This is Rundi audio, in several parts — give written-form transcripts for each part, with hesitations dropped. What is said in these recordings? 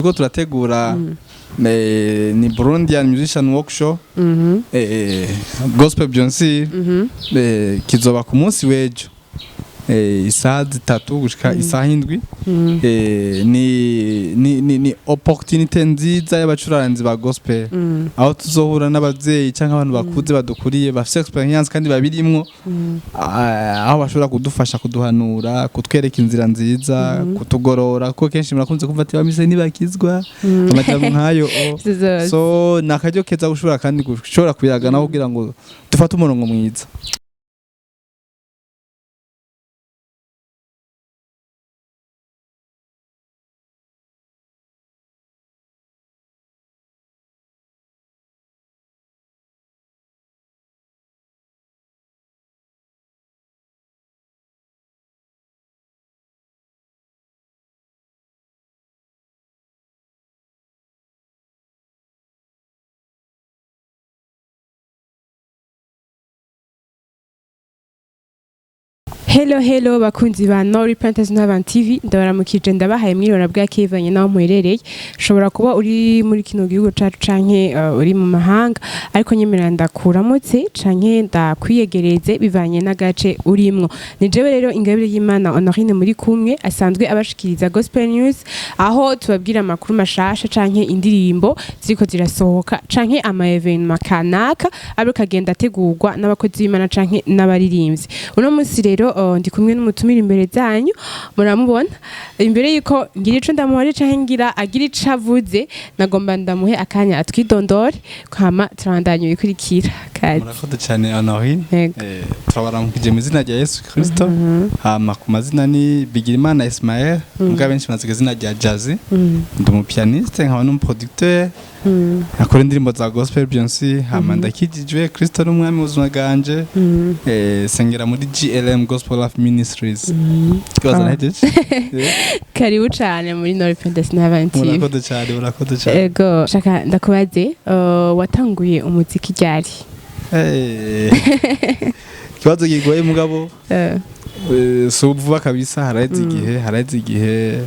Turiko turategura ni Burundian Musician Workshop, Gospel Beyonce, kizoba ku munsi w'ejo isaha 3 gushika isaha 7. Ni opportunité nziza y'abacuraranzi ba gospel, aho tuzohura n'abavyeyi canke abantu bakuze badukuriye bafise experience kandi babirimwo, aho bashobora kudufasha, kuduhanura, kutwereka inzira nziza, kutugorora, kuko kenshi murakunze kumva ati bamise ntibakizwa, amajambo nk'ayo o. So ni akaryo keza gushobora kandi gushobora kuyaga naho kugira ngo dufate umurongo mwiza. Hello, hello bakunzi ba No Repentance n'Abantu TV, ndabaramukije, ndabahaye mwirora bwa kivanye naho muherereye. Ushobora kuba uri muri kino gihugu cacu canke uri mu mahanga, ariko nyemerera ndakuramutse canke ndakwiyegereze bivanye n'agace urimwo. Ni jewe rero Ingabire y'Imana Honorine muri kumwe, asanzwe abashikiriza Gospel News, aho tubabwira amakuru mashasha canke indirimbo ziriko zirasohoka canke ama événement kanaka ariko agenda ategurwa n'abakozi b'Imana canke n'abaririmbyi. Uno munsi rero ndi kumwe n'umutumire imbere zanyu, muramubona. Imbere yuko ngira ico ndamuhore canke ngira agira ico avuze, nagomba ndamuhe akanya atwidondore, hama turabandanya ibikurikira. Kazi. Murakoze cyane, Honorine. Yego. Turabaramukije mu izina rya Yesu Kristo. Hama ku mazina ni Bigirimana Ismael, mbwa benshi bazi ku izina rya Jazzy. Ndi umupianiste nkaba n'umuproducteur, akora indirimbo za gospel Beyonce. Hama ndakijijwe, Kristo ni umwami w'ubuzima bwanje. Sengera muri GLM, Gospel Life Ministries. Kibazo nahejeje. Karibu cane muri No Repentance n'Abantu TV. Murakoze cyane, murakoze cyane. Ego, shaka ndakubaze, watanguye umuziki ryari? Ikibazo kigoye mugabo. Si vuba kabisa, haraheze igihe, haraheze igihe.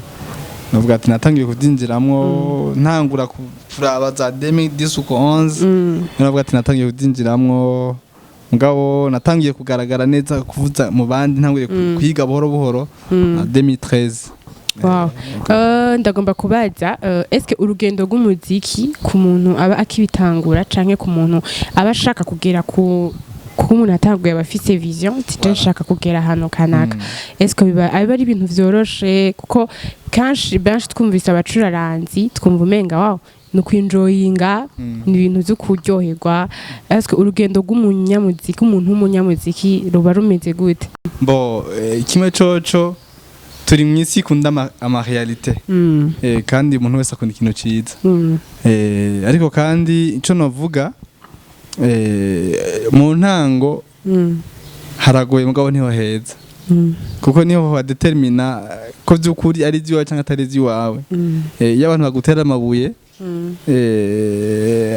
Navuga ati natangiye kubyinjiramwo ntangura kuraba za 2010 uko 11. Navuga ati natangiye kubyinjiramwo, mugabo natangiye kugaragara neza kuvuza mu bandi, ntanguye kwiga buhoro buhoro na 2013. Wow. Ndagomba kubaza, eske urugendo rw'umuziki ku muntu aba akibitangura canke ku muntu aba ashaka kugera ku umuntu atanguye, aba afise vision ati je nshaka kugera ahantu kanaka, eske biba aba ari ibintu vyoroshe? Kuko kenshi benshi twumvise abacuraranzi twumva umenga wow, ni ukwinjoyinga, ni ibintu vyo kuryoherwa. Eske urugendo rw'umunyamuziki, umuntu w'umunyamuziki, ruba rumeze gute? Bo kimwe coco, turi mu isi ikunda ama réalité. Kandi umuntu wese akunda ikintu ciza. Ariko kandi ico novuga, mu ntango haragoye, mugabo niho heza, kuko niho hadetermina ko vy'ukuri ari ivy'iwawe canke atari ivy'iwawe. Iyo abantu bagutera amabuye,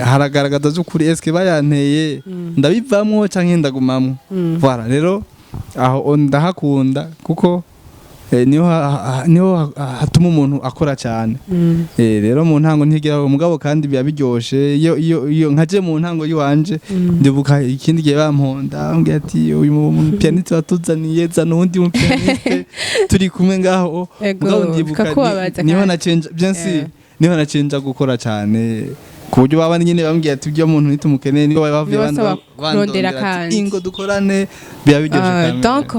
haragaragaza vy'ukuri eske bayanteye ndabivamwo canke ndagumamwo. Voilà, rero aho ndahakunda kuko niho hatuma umuntu akora cyane. Rero mu ntango ntigera, mugabo kandi biba biryoshe iyo nkaje mu ntango yiwanje. Ndibuka ikindi gihe bamponda, ambwira ati uyu mu pianiste watuzaniye, zana uwundi mu pianiste turi kumwe ngaho. Ego, mugabo ndibuka bikakubabaza niho kandi. nacenja, bien sûr, niho nacenja gukora cyane, ku buryo baba nyine bambwiye ati ibyo muntu nitumukeneye, nibo bavuye Bibasaba kurondera bandondera ati, kandi. Ingo dukorane, biba biryoshe kandi. Donc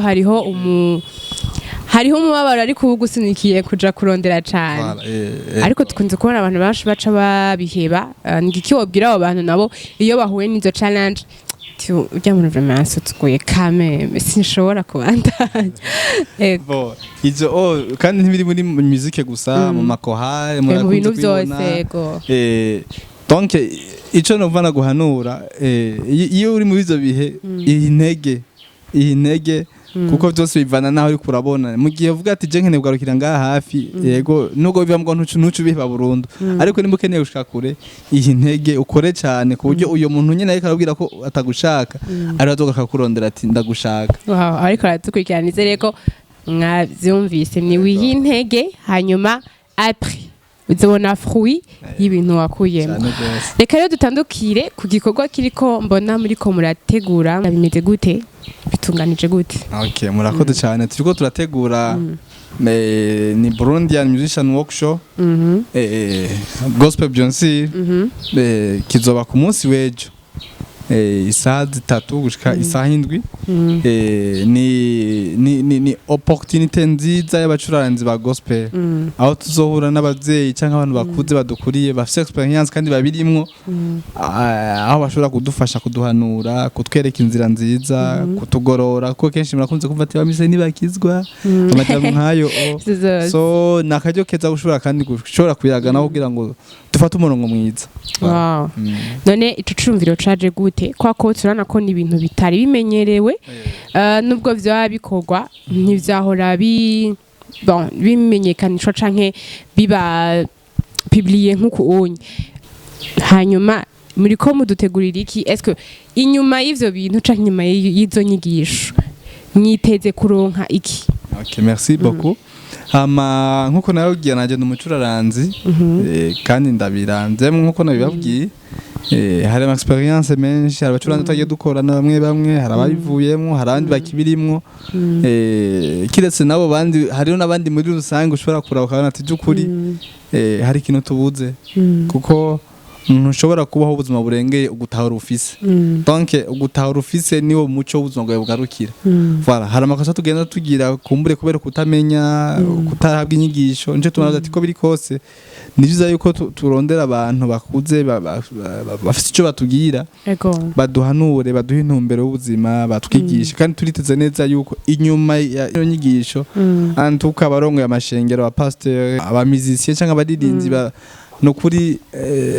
hariho umubabaro, ariko uba ugusunikiye kuja kurondera cane. Voilà, Ariko tukunze kubona abantu benshi baca babiheba. Ni iki wobwira abo bantu nabo iyo bahuye n'izo challenge, ati urya muntu vraiment yansuzuguye, kameme sinshobora kubandanya? Ego. Bon, ivyo oh, kandi ntibiri muri musique gusa, mu makorale mu bintu murakunze vyose kubibona. Ego. Donc ico nova naguhanura, iyo uri muri ivyo bihe, iyi ntege, iyi ntege, kuko byose bivana naho uriko urabona. Mu gihe uvuga ati je nkeneye kugarukira ngaha hafi, yego, nubwo biva ngo ntucu biheba burundu, ariko nimba ukeneye gushika kure, iyi ntege, ukore cyane ku buryo uyo muntu nyene ariko arabwira ko atagushaka ari azoga akakurondera ati ndagushaka. Wow, ariko aradukurikirana, nizere ko mwavyumvise. Ni wihe intege, hanyuma après Uzobona fruit y'ibintu wakuyemo. Cyane rwose. Reka rero dutandukire ku gikorwa kiriko mbona muriko murategura. Bimeze gute? Bitunganije gute? Okay, murakoze cyane. Turiko turategura ni Burundian Musician Workshop, Gospel Beyonce. Kizoba ku munsi w'ejo, isaha 3 gushika isaha 7. Ni opportunité nziza y'abacuranzi ba gospel, aho tuzohura n'abavyeyi cyangwa abantu bakuze badukuriye, bafise expérience kandi babirimwo, aho bashobora kudufasha, kuduhanura, kutwereka inzira nziza, kutugorora, kuko kenshi murakunze kumva ati bamise ntibakizwa, amajambo nk'ayo o. So ni akaryo keza gushobora kandi gushobora kuyagana kugira ngo dufate umurongo mwiza. Wow. None ico cumviro caje gute? Kwa ko turabona ko ni ibintu bitari bimenyerewe, nubwo vyaba bikorwa ntivyahora bi bon bimenyekanishwa canke biba publié nk'uku unye. Hanyuma muriko mudutegurira iki? Est-ce que inyuma y'ivyo bintu canke inyuma y'izo nyigisho mwiteze kuronka iki? Okay, merci beaucoup. Hama nkuko nababwiye, nanje ndi umucuraranzi, kandi ndabiranzemo nkuko nabibabwiye. Hari ama expérience menshi, hari abacuranzi twagiye dukorana bamwe bamwe, hari ababivuyemwo, hari abandi bakibirimwo. Kiretse nabo bandi, hariho n'abandi muri rusange ushobora kuraba ukabona ati by'ukuri hari ikintu tubuze, kuko ntushobora kubaho ubuzima burengeye ugutahura ufise. Donc ugutahura ufise niwo muco w'ubuzima bwawe bugarukira. Voilà, hari amakosa tugenda tugira kumbure kubera kutamenya, kutahabwa inyigisho. Nico tubona ati ko biri kose ni vyiza yuko turondera abantu bakuze bafise ico batubwira, baduhanure, baduhe intumbero y'ubuzima, batwigishe. Kandi turiteze neza yuko inyuma ya iyo nyigisho, antuka abarongoye amashengero, abapasiteri, aba musiciens cyangwa abaririmbyi, nukuri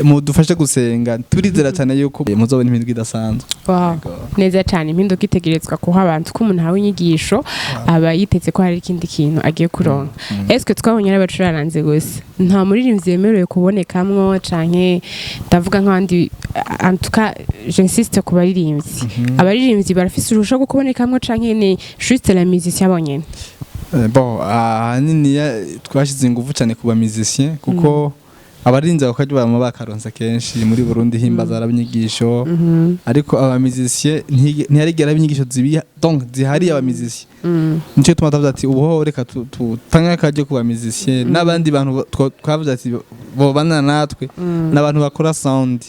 mudufashe gusenga. Turizera cyane yuko muzobona impinduka idasanzwe. Wow. Neza cyane. Impinduka itegerezwa kuha abantu, ko umuntu ahawe inyigisho aba yiteze ko hari ikindi kintu agiye kuronka. Eske twabonye ari abacuraranze gusa, nta muririmbyi yemerewe kubonekamwo, canke ndavuga nk'abandi? En tout cas, j'insiste ku baririmbyi. Abaririmbyi barafise uruhusha rwo kubonekamwo, canke ni juste la musicien bonyene? Bon, ahanini twashyize ingufu cyane ku ba musicien, kuko abarinzi bakajya bama bakaronsa kenshi muri Burundi himbaza araba inyigisho, ariko aba musicien ntiyarigera aba inyigisho zibi donc zihariye aba musicien. Nico tuma tuvuga ati ubu ho reka tutange akaryo ku ba musicien n'abandi bantu twavuze ati bobana natwe n'abantu bakora sound.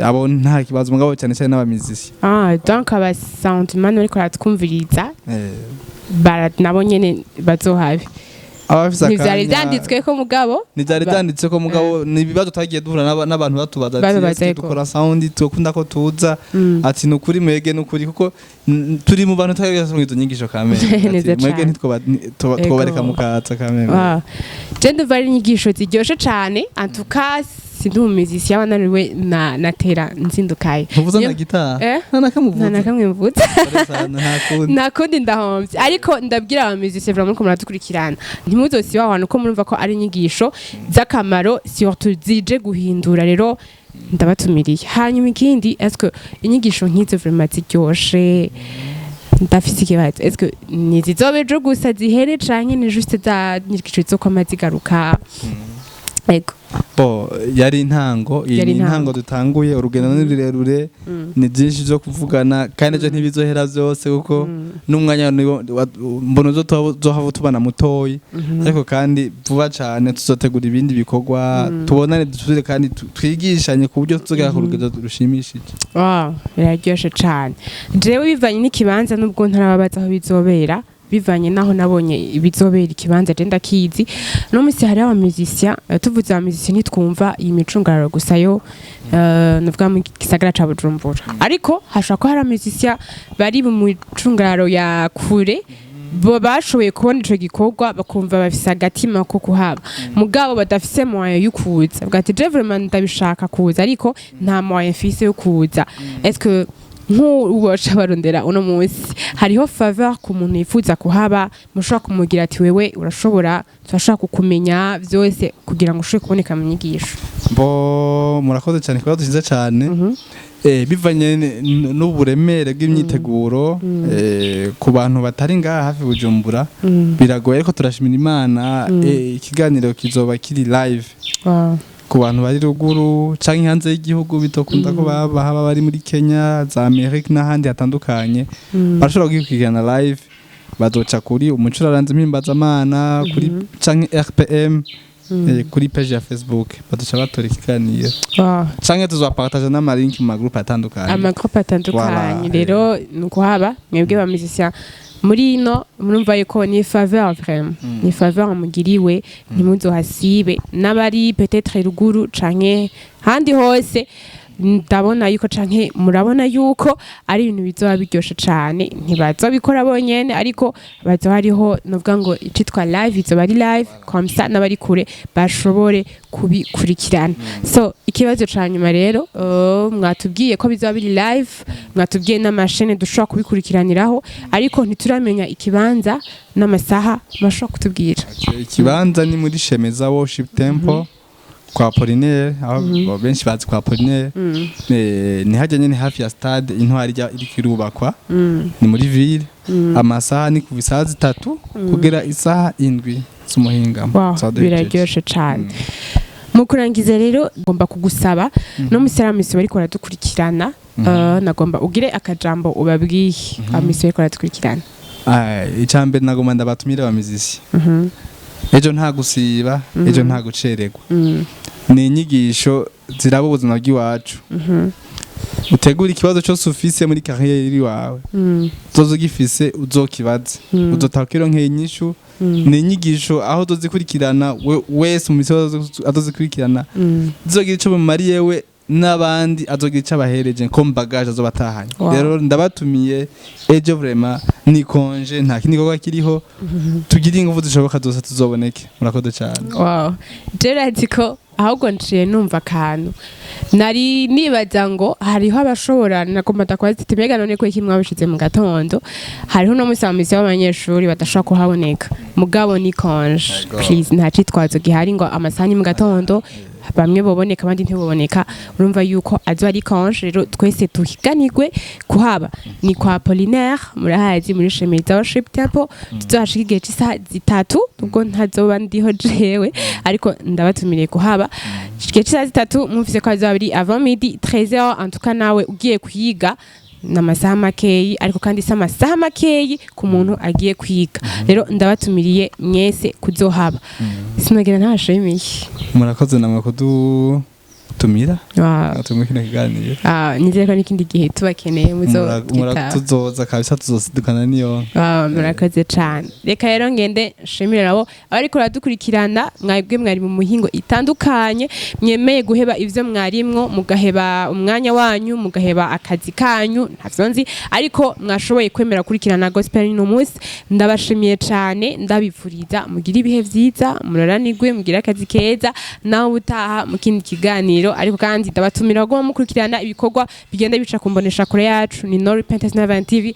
Abo nta kibazo, mugabo cyane cyane n'aba musicien. Ah, donc aba soundman bariko baratwumviriza, nabo nyene bazohabe. Abafise ntivyari akanya. vyanditswe ko mugabo Ntibyari byanditse ko, mugabo ni ibibazo twagiye duhura n'abantu batubaza ati Babaza. "Eske Ego. dukora sound, tukunda ko tuza?" Ati nukuri mwege, nukuri, kuko turi mu bantu twagiye izo nyigisho kamere. Neza Ati, mwege cane. twobareka mukaza kamere. Wow. Je ndumva ari inyigisho ziryoshe cane. En tout cas, sindi umu musicien wananiwe na natera nzindukaye. Ntuvuza na gitari? Eh? Nta nakamuvuza? Nta na kamwe mvuze. Nta kundi. Nta kundi, ndahomvye. Ariko ndabwira aba musicien vraiment ko muradukurikirana, ntimuzosiba aho hantu, ko murumva ko ari inyigisho z'akamaro, surtout zije guhindura. Rero ndabatumiriye. Hanyuma ikindi, est-ce que inyigisho nk'izo vraiment ziryoshe, ndafise ikibazo, est-ce que ni zizoba ejo gusa zihere, canke ni juste za nyigisho zizokwama zigaruka? Ego. Bo yari intango iyi. Yari Ni intango. intango. Dutanguye urugendo ni rurerure, ni byinshi byo kuvugana, kandi ejo ntibizohera byose, kuko n'umwanya mbona uzohava tubana mutoyi. Ariko kandi vuba cyane tuzotegura ibindi bikorwa, tubonane, dusubire kandi twigishanye ku buryo tuzogera ku rugendo rushimishije. Wow, biraryoshe cane. Jewe bivanye n'ikibanza, nubwo ntarababaza aho bizobera, bivanye naho nabonye bizobera, ikibanza je ndakizi. No musi hariho aba musicien, tuvuze aba musicien ntitwumva iyi micungararo gusa yo nuvuga mu gisagara ca Bujumbura, ariko hashobora kuba hari aba musicien bari mu micungararo ya kure, bo bashoboye kubona ico gikorwa, bakumva bafise agatima ko kuhaba, mugabo badafise moyen yo kuza. Bavuga ati je vraiment ndabishaka kuza, ariko nta moyen mfise yo kuza. Est-ce que Nk'uboca barondera uno munsi, hariho faveur ku muntu yifuza kuhaba? Mushobora kumugira ati: "Wewe urashobora, turashobora kukumenya vyose kugira ngo ushobore kuboneka mu nyigisho"? Bo, murakoze cyane, ikibazo cyiza cyane. Bivanye n'uburemere bw'imyiteguro, ku bantu batari ngaha hafi Bujumbura biragoye, ariko turashimira Imana, ikiganiro kizoba kiri live. Ku bantu bari ruguru canke hanze y'igihugu, bitokunda ko baba haba bari muri Kenya, za Amerika n'ahandi hatandukanye, barashobora kugikurikirana live. Bazoca kuri Umucuraranzi Mpimbazamana kuri canke RPM, kuri page ya Facebook, bazoca batora ikiganiro canke tuzopartage n'amalinki mu magroupe atandukanye. Amagroupe atandukanye. Voilà. Rero ni ukuhaba mwebwe ba musicien muri ino, murumva yuko ni faveur, vraiment ni faveur mugiriwe, ntimuzohasibe. N'abari peut-être ruguru canke handi hose, ndabona yuko canke murabona yuko ari ibintu bizoba biryoshe cane. Ntibazobikora bonyene, ariko bazoba hariho novuga ngo icitwa live, izoba ari live comme ça n'abari kure bashobore kubikurikirana. So ikibazo ca nyuma rero, mwatubwiye ko bizoba biri live, mwatubwiye n'amashene dushobora kubikurikiraniraho, ariko ntituramenya ikibanza n'amasaha. Murashobora kutubwira? Ikibanza ni muri Shemeza Worship Temple kwa Apollinaire, aho benshi bazi kwa Apollinaire. Ni hajya nyene hafi ya stade Intwari iriko irubakwa, ni muri ville. Amasaha ni kuva isaha 3 kugera isaha 7 z'umuhingamo. Tuba duhejeje. Biraryoshe cane. Mu kurangiza rero, ngomba kugusaba no musaramisi bariko baradukurikirana, nagomba ugire akajambo ubabwiye, abamisi bariko baradukurikirana. Ah, icambere nagomba ndabatumire abamizisi ejo nta gusiba, ejo nta gucererwa. Ni inyigisho ziraba ubuzima bw'iwacu. Utegura ikibazo cyose ufise muri carrière iwawe, uzoza ugifise uzokibaze, uzotaha ukironkeye inyishu. Ni inyigisho aho uzozikurikirana wese mu misi azozikurikirana, zizogira ico bumariye we n'abandi, azogira ico abahereje ko bagage azobatahanye. Rero ndabatumiye ejo, vraiment ni congé, nta kindi gikorwa kiriho. Tugire ingufu zishoboka zose, tuzoboneke. Murakoze cyane. Wow, Gerard, ko ahubwo nciye numva akantu nari nibaza ngo hariho abashobora, nagomba ndakubaza ati: "Mbega none ko iki mwabishize mu gatondo, hariho no musi misi w'abanyeshuri badashobora kuhaboneka?" Mugabo ni congé. Yego. Please, nta citwazo gihari ngo amasaha ni mu gatondo, bamwe boboneka abandi ntiboboneka. Urumva yuko azo ari congé. Rero twese tuhiganirwe kuhaba, ni kwa Apollinaire, murahazi, muri Shemeza Worship Temple. Tuzohashika igihe c'isaha 3, ubwo ntazoba ndiho jewe, ariko ndabatumiriye kuhaba igihe c'isaha 3. Mwumvise ko azoba ari avant midi, 13h en tout cas. Nawe ugiye kwiga ni amasaha makeyi, ariko kandi si amasaha makeyi ku muntu agiye kwiga. Rero ndabatumiriye mwese kuzohaba. Sinagira ntashimiye. Murakoze namwe kudutumira tumwe kino kiganiro. Ah, nizere ko n'ikindi gihe tubakeneye muzotwitaba. Tuzoza kabisa, tuzosidukana niyo. Ah, murakoze cane. Reka rero ngende nshimire nabo abariko baradukurikirana, mwebwe mwari mu muhingo itandukanye, mwemeye guheba ivyo mwarimwo, mugaheba umwanya wanyu, mugaheba akazi kanyu, ntavyo nzi, ariko mwashoboye kwemera kurikirana gospel uno munsi. Ndabashimiye cane, ndabipfuriza mugire ibihe vyiza, muroranirwe, mugire akazi keza. Nawe ubutaha mu kindi kiganiro. Ariko kandi ndabatumira kuguma mukurikirana ibikorwa bigenda bica ku mbonesha kure yacu, ni No Repentance Never TV.